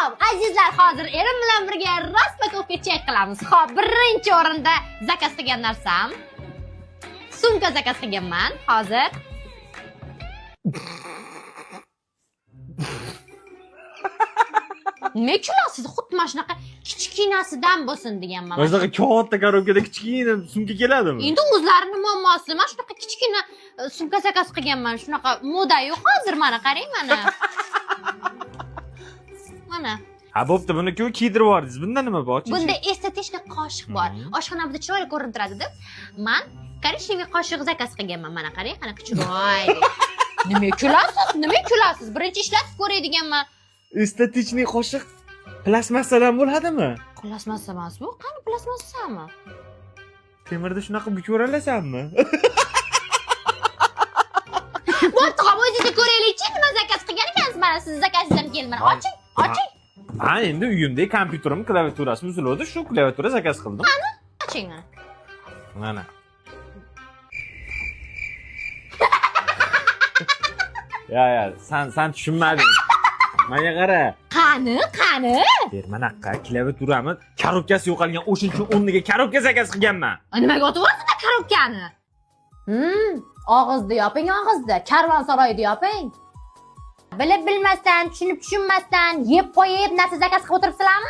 Xo'p, azizlar, hozir erim bilan birga распаковка чек qilamiz. Xo'p, birinchi o'rinda zakaz qilgan narsam sumka zakaz qilganman hozir. Nima kulasiz? Xuddi mana shunaqa kichkinasidan bo'lsin deganman. Mana shunaqa katta korobkada kichkina sumka keladimi? Endi o'zlarini muammosi. Man shunaqa kichkina sumka zakaz qilganman. Shunaqa moda yo'q hozir, mana qarang mana. Mana. Ha, bo'pti, buni-ku kiydirib yubordingiz. Bunda nima bor? Bunda эстетичный qoshiq bor. Oshxonamizda chiroyli ko'rinib turadi deb man коричневый qoshiq zakaz qilganman. Mana qarang, qanaqa chiroyli. Nima kulasiz? Nima kulasiz? Birinchi ishlatib ko'ray deganman. Эстетичный qoshiq plastmassadan bo'ladimi? Plastmassa emas bu. Qani plastmassami? Temirda shunaqa bukvoralasanmi? Bo'pti, hop, o'zingiz ko'raylikchi, nima zakaz qilgan ekansiz? Mana sizni zakazingiz ham keldi. Mana oching, oching. Ha, endi uyimda kompyuterim klaviaturasi buziluvdi, shu klaviatura zakaz qildim. Oching mana. Mana. Ya, ya, san tushunmading. Menga qara. Qani, qani? Ber, manaqa klaviaturani korobkasi yo'qolgan, o'shuning uchun o'rniga korobka zakaz qilganman. Nimaga otaverasizlar korobkani? Og'izni yoping, og'izni. Karvonsaroyni yoping. Bilib bilmasdan, tushunib tushunmasdan, yeb qo'yib narsa zakaz qilib o'tiribsizlarmi?